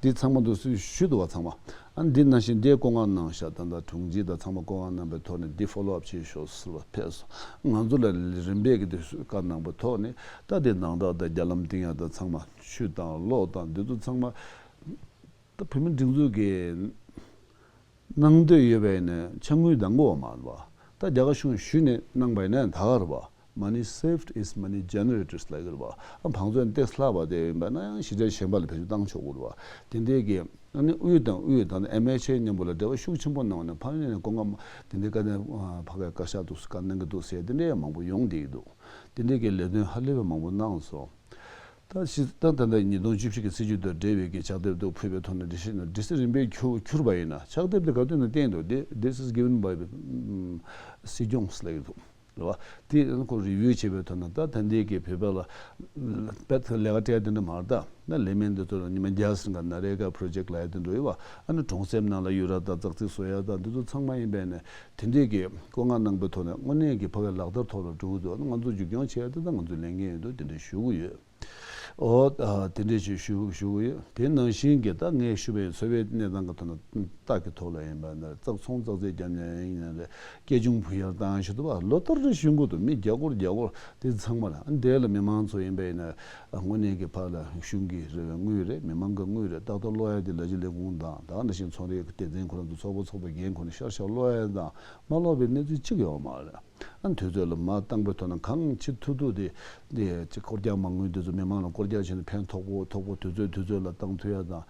འདི་ཚང་མ་དུ་སུས་ཞུས་འདུག་བ་ཚང་མ། ཨ་འདི་ནང་བཞིན་དེ་བཀོད་མངགས་གནང་ཤག་ད་ལྟ་དྲུང་ཆེ་དང་ཚང་མ་བཀོད་མངགས་གནང་པའི་ཐོག་ནས་འདི་ཕོ་ལོ་ཨབ་བྱེད་ཤོག་ཟེར་བ་ཕེབས་སོང་། ང་ཚོ་ལ་རིམ་པས་ཀྱི་དེ་བཀའ་གནང་པའི་ཐོག་ནས་ད་དེ་ནང་རྟགས་དང་རྒྱ་ལམ་བཏིང་ཡ་དང་ཚང་མ་ཆུ་དང་གློག་དང་འདི་ཚོ་ཚང་མ་ད་བོད་མི་སྒྲིག་འཛུགས་ཀྱི་གནང་འདོད་ཡོད་པ་ཡིན་ན་ཕྱག་དངུལ་འདང་དགོས་པ་མ་རེད་པ། ད་རྒྱ་གར་གཞུང་ཞུས་ནས་གནང་པ་ཡིན་ན་ད་ག་རེད་པ། Money saved is money generated ལབ་ཀྱི་རེད་པ། ཨ་བང་མཛོད་ཏེ་སླ་བ་དེ་ཡིན་པ་ན་ཡང་གཞིས་ཆགས་གཞན་པ་ལ་བེད་སྤྱོད་བཏང་ཆོག་གི་རེད་པ། དེ་འདྲའི་གི་ཨ་ནི་དབུས་དང་དབུས་དང་ཨེམ་ཨེཆ་ཨེ་མཉམ་པོ་ལ་འབྲེལ་བ་ཤུགས་ཆེན་པོ་གནང་བ་ནས་ཕ་ཡུལ་ནས་སྐུ་ངོ་དེ་འདྲའི་བཀའ་ནན་ཕ་གིའི་བཀའ་ཤག་འདུག་བཀའ་གནང་གི་འདུག་ཟེར་དེ་འདྲའི་མང་པོ་ཡོང་བསྡད་ཀྱི་འདུག་དེ་འདྲའི་གི་ལས་དོན་ཧ་ལས་པའི་མང་པོ་གནང་སོང་། ད་ཕྱི་ད་ད་ལྟ་ཉིས་སྟོང་བཅུ་བཞི་གི་སྲིད་ཇུས་དང་འབྲེལ་བའི་གི་ཕྱག་དེབ་དུ་ཕུལ་བའི་ཐོག་ནས་འགྲེལ་བཤད་ནང་འགྲེལ་བཤད་རིམ་པས་ཁྱུར་ཁྱུར་བ་ཡིན་ན་ཕྱག་དེབ་དེ་ག་དུས་ནས་བསྟན་འདུག་དེ་This is given by སྲིད་སྐྱོང་ལབ་ཀྱི་འདུག་རེད་བ། དེ་ཁོ་རི་བིའུ་བྱས་པའི་ཐོག་ནས་ད་ད་ལྟའི་གི་བོད་པ་ལ་དཔེ་ལས་ཀ་སྤྲད་དེ་འདྲ་མ་རེད། ད་ལས་མི་འདི་ཚོ་ལ་ཉི་མ་བརྒྱ་ཟིན་ག་ན་རེ་ག་པོ་རོ་ཇེག་ལ་ཡ་དེ་འདྲ་ཡོད་བ། ཨ་ནི་གྲོང་གསེབ་ནང་ལ་ཡུ་ར་དང་ཙག་ཙིག་བཟོ་ཡ་དང་འདི་ཚོ་ཚང་མ་ཡིན་པས་ནས་དེ་འདྲའི་གི་བཀོད་མངགས་གནང་པའི་ཐོག་ནས་དངོས་གནས་ཀྱི་ཕ་གི་ལག་བསྟར་ཐོག་ལ་འགྲོ་གི་འདུག་ཨ་ནི་ང་ཚོ་མཇུག་སྐྱོང་བྱེད་ཡ་དེ་ད་ང་ཚོའི་ལས་འགན་ཡིན་འདུག་དེ་འདྲ་ཞུ་གི་ཡོད། ཨོ། ཨ། དེ་འདྲས་ཞིག་ཞུ་ཞུ་གི་ཡོད། དེ་ནང་བཞིན་གྱི་ད་ངས་ཞུ་བའི་འཚོ་བའི་གནས་སྟངས་ཀྱི་ཐོག་ན་ལྟག་གི་ཐོག་ལ་ཡིན་པ་ན་ཙག་ཚོང་ཙག་རྫས་རྒྱབ་ནས་ཡིན་ན་རེད། སྐྱེ་ཆུང་བུ་ཡར་བཏང་ཞུ་དུ་བ་ལོ་ལྟར་རེ་ཞུ་གི་འདུག་མི་བརྒྱ་སྐོར་བརྒྱ་སྐོར་དེ་ཚང་མ་ལ་འདས་ལ་མི་མང་ཚོ་ཡིན་པ་ཡིན་ན་དངོས་གནས་ཀྱི་ཕར་ལ་གཞུང་གི་རེ་བའི་དངུལ་རེད། མི་མང་གི་དངུལ་རེད། ཏག་ཏག་ཀློག་ཡ་དེ་ལ་ཅི་ལས་ཁུངས་དང་ད་ནང་བཞིན་ཚོང་རའི་སྡེ་ཚན་ཁོ་རང་ཚོ་ཚོགས་པ་ཚོགས་པའི་འགན་ཁོ་ན་ཤར་ཤར་ཀློག་ཡ་དང་མ་ཀློག་པའི་གནས་ཚུལ་གཅིག་ཡོད་མ་རེད། ཨ་དུས་ཚོད་ལ་མར་བཏང་པའི་ཐོག་ན་གང་བྱེད་ཐུབ་ཐུབ་དེ་དེ་ཅིག་སྐོར་རྒྱག་མ་དངུལ་དེ་ཚོ་མི་མང་ལ་སྐོར་རྒྱག་བྱས་ནས་ཕན་ཐོགས་པོ་ཐོགས་པོ་དུས་ཚོད་དུས་ཚོད་ལ་བཏང་ཐུབ་ཡ་དང་།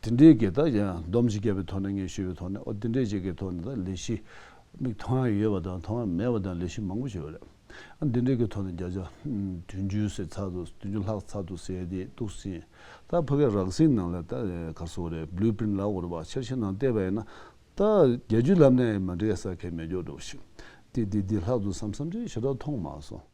དེ་འདྲའི་གི་ད་ཡང་སྡོམ་ཞིག་བརྒྱབ་པའི་ཐོག་ནས་ངས་ཞུས་པའི་ཐོག་ནས་ཨོ་དེ་འདྲའི་ཅིག་གི་ཐོག་ནས་ད་ལས་གཞི་མིག་མཐོང་ཡ་ཡོད་པ་དང་མཐོང་ཡ་མེད་པ་དང་ལས་གཞི་མང་པོ་ཞིག་ཡོད་རེད། ཨ་འདི་འདྲའི་གི་ཐོག་ནས་བརྒྱ་ཆ་བདུན་ཅུ་ཟེར་ཚར་འདུག་བདུན་ཅུ་ལྷག་ཚར་འདུག་ཟེར་དེ་འདུག་ཟིན། ད་ཕ་གི་རགས་ཟིན་ནང་ལ་ད་ག་སོ་རེད། བླུ་པི་རིན་ཊི་ལབ་དགོས་རེད་པ། འཆར་གཞི་ནང་བལྟས་པ་ཡིན་ན། ད་བརྒྱད་ཅུ་ལབ་ནས་མ་འགྲིག་ས་གང་མེད་འགྱོ་འགྲོ་ཞིག་དེ་དེ་དེ་ལྷག་འདུག་བསམ་བསམ་ཅིག་ཞེ་དྲག་མཐོང་མ་སོང་།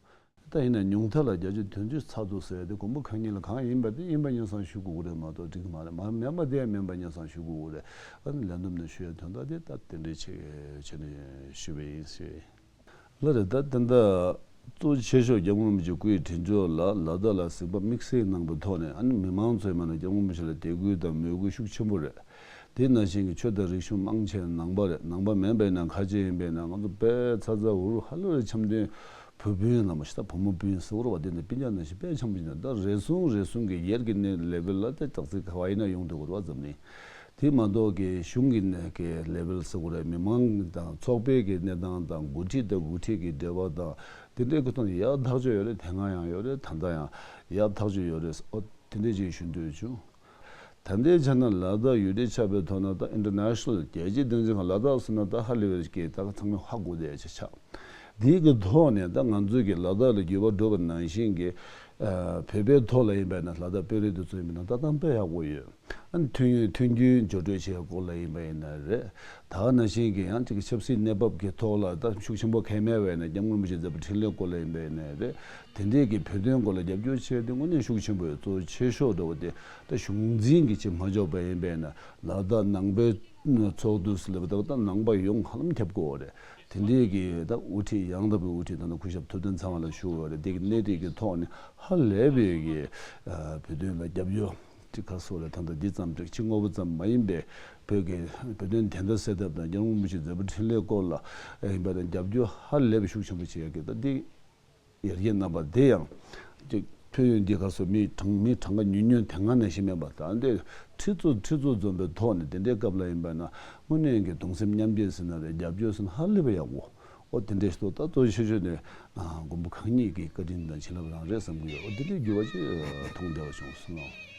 ད་ཡིན་ན་ཉུང་མཐའ་ལ་བརྒྱད་ཅུ་དོན་གཅིག་ཚར་འདུག་ཟེར་ཡ་དེ་མགོན་པོ་གང་ཉིད་ལ་གང་ཡིན་པ་དེ་ཡིན་པ་ཉིན་སང་ཞུ་དགོས་ཀྱི་རེད་མ་གཏོགས་འགྲིག་གི་མ་རེད། མ་མིན་པ་དེ་མིན་པ་ཉིན་སང་ཞུ་དགོས་ཀྱི་རེད། ཨ་ནི་ལན་འདེབས་ནས་ཞུ་ཡ་དོན་དག་དེ་ད་དེ་འདྲའི་ཆེ་བྱས་ནས་ཞུས་པ་ཡིན་ཟེར། ལགས་རེད། ད་ད་ལྟ་གཙོ་ཆེ་ཤོས་སྐྱབས་མགོན་རིན་པོ་ཆེ་སྐུའི་དྲིན་མཆོག་ལ་ལ་དྭགས་ལ་གཟིགས་པ་དམིགས་བསལ་གནང་པའི་ཐོག་ནས་ཨ་ནི་མི་མང་ཚོས་མ་ནས་སྐྱབས་མགོན་རིན་པོ་ཆེ་ལ་དད་གུས་དང་མོས་གུས་ཤུགས་ཆེན་པོ་རེད། དེ་ནང་བཞིན་གྱི་ཆོས་དང་རིག་གཞུང་མང་ཆེ་ནང་པ་རེད། ནང་པ་མིན་པ་ཡིན་ན་ཁ་ཆེ་ཡིན་པས་ན་ང་ཚོ་དཔེ་ཚ་ཚ་འུར་འུར་ཧ་ལས་པའི་འཆམ་མཐུན་བུ་སྤུན་ལ་མ་ཤི་ད་བུ་མོ་སྤུན་ཟེར་བ་དེ་འདྲ་སྤུན་ཀྱག་ནང་བཞིན་དཔེ་འཆམ་པོ་ཡིན་ན་ད་རེ་ཟུང་རེ་ཟུང་གི་ཡར་གྱི་གནས་ལེ་ཝལ་ལ་ད་ཙག་ཙིག་ག་བ་ཡིན་ན་ཡོང་ཐུབ་དགོས་རེད་བ་འཛམ་གླིང་། དེ་མ་གཏོགས་ཀྱི་གཞུང་གི་གནས་ཀྱི་ལེ་ཝལ་ཟེར་དགོས་རེད། མི་མང་དང་ཚོགས་པའི་གི་གནས་སྟངས་དང་འགོ་ཁྲིད་དང་འགོ་ཁྲིད་ཀྱི་འབྲེལ་བ་དང་དེ་འདྲའི་ཀྱི་ཐོག་ནས་ཡག་ཐག་ཆོད་ཡོད་རེད། དེ་སྔ་ཡང་ཡོད་རེད། ད་ལྟ་ཡང་ཡག་ཐག་ཆོད་ཡོད་རེད། ཨོ་དེ་འདྲའི་ཅིག་ཞུ་འདོད་བྱུང་། ད་ལྟའི་ཆ་ན་ལ་དྭགས་ཡུལ་གྲུ་ཆགས་པའི་ཐོག་ན་ད་ཨིན་ཊར་ནེ་ཤ་ནལ་རྒྱལ་སྤྱིའི་སྡིངས་ཆ་ཁག་ལ་དྭགས་ཟེར་ན་ད་ཧ་ལས་པའི་གི་ད་ཚང་མས་ཧ་གོ་བསྡད་ཡ་ཅིག་ཆགས། དེའི་གི་ཐོག་ནས་ད་ང་ཚོའི་གི་ལ་དྭགས་ལ་འགྱུར་བ་འགྲོ་བ་ནང་བཞིན་གྱི་ཨ་བོད་པའི་ཐོག་ལ་ཡིན་པས་ན་ལ་དྭགས་དཔོན་རིགས་དེ་ཚོ་ཡིན་པས་ན་ད་གཏམ་དཔེ་ཡག་པོ་ཡོད། ཨ་ནི་མཐུན་ཡོད་མཐུན་རྒྱུའི་འགྱུར་འགྲོས་བྱེད་སྐོར་ལ་ཡིན་པ་ཡིན་ན་རེད། ད་ག་ནང་བཞིན་གྱི་ཡང་ཅིག་ཆབ་སྲིད་གནས་བབ་ཀྱི་ཐོག་ལ་ད་ཤུགས་ཆེན་པོ་གང་མེད་པ་ཡིན་ན་སྐྱབས་མགོན་རིན་པོ་ཆེ་མཛད་པའི་འཕྲིན་ལས་སྐོར་ལ་ཡིན་པ་ཡིན་ན་རེད། དེ་འདྲའི་གི་བོད་དོན་སྐོར་ལ་རྒྱབ་སྐྱོར་བྱེད་དེ་དངོས་གནས་ཤུགས་ཆེན་པོ་ཡོད། གཙོ་ཆེ་ཤོས་འགྲོ་བ་དེ་ད་གཞུང་འཛིན་གྱི་ཆེད་མ་འཇོག་པ་ཡིན་པས་ན་ལ་དྭགས་ནང་པའི་ཚོགས་འདུ་ཟེར་ལབ་པ་ད་ད་ནང་པ་ཡོངས་ཧ་ལམ་ཁྱབ་དགོས་པ་རེད། དེ་འདྲའི་གི་ད་དབུ་ཁྲིད་ཡང་དག་པའི་དབུ་ཁྲིད་ད་ནི་སྐུ་ཞབས་ཐུབ་བསྟན་ཚེ་དབང་ལགས་ཞུ་དགོས་རེད། དེ་གི་སྣེ་ཁྲིད་ཀྱི་ཐོག་ནས་ཧ་ལས་པའི་གི་བོད་དོན་ལ་རྒྱབ་སྐྱོར་ཅིག་ག་སོགས་ལ་ད་ལྟ་འདི་ཙམ་ཅིག་ཕྱི་དངོས་པོ་ཙམ་མ་ཡིན་པའི་བོད་ཀྱི་བོད་དོན་བདེན་མཐའ་གསལ་ཐབས་དང་རྒྱལ་བ་རིན་པོ་ཆེའི་མཛད་པ་འཕྲིན་ལས་སྐོར་ལ་ཡིན་པ་དང་རྒྱབ་སྐྱོར་ཧ་ལས་པའི་ཤུགས་ཆེན་པོ་བྱེད་ཡག་གི་ད་འདི། ཡར་རྒྱས་རྣམ་པ་དེ་ཡང་ཅིག་ཐོན་ཡོང་འདི་ག་སོ་མི་གྲངས་མི་གྲངས་ཀ་ཉུང་ཉུང་དེ་སྔ་ནས་ཤེས་མེད་པ་ད་འདི་ཁྲི་ཚོ་ཁྲི་ཚོ་འཛོམས་པའི་ཐོག་ནས་དེ་འདྲའི་སྐབས་ལ་ཡིན་པ་ན་དངོས་གནས་ཀྱི་གདུང་སེམས་མཉམ་སྐྱེད་ཟེར་ན་རེད། རྒྱབ་སྐྱོར་ཟེར་ན་ཧ་ལས་པ་ཡག་པོ། ཨོ་དེ་འདྲའི་ཞིག་ཏུ་ད་གཙོ་ཆེ་ཤོས་ནས་མགོན་པོ་གང་ཉིད་ཀྱི་བཀའ་དྲིན་དང་བྱིན་རླབས་རང་རེད་བསམ་གྱི་ཡོད། ཨོ་དེ་འདྲའི་འགྱུར་བ་ཅིག་མཐོང་བདེ་བ་བྱུང་སོང་ལོ།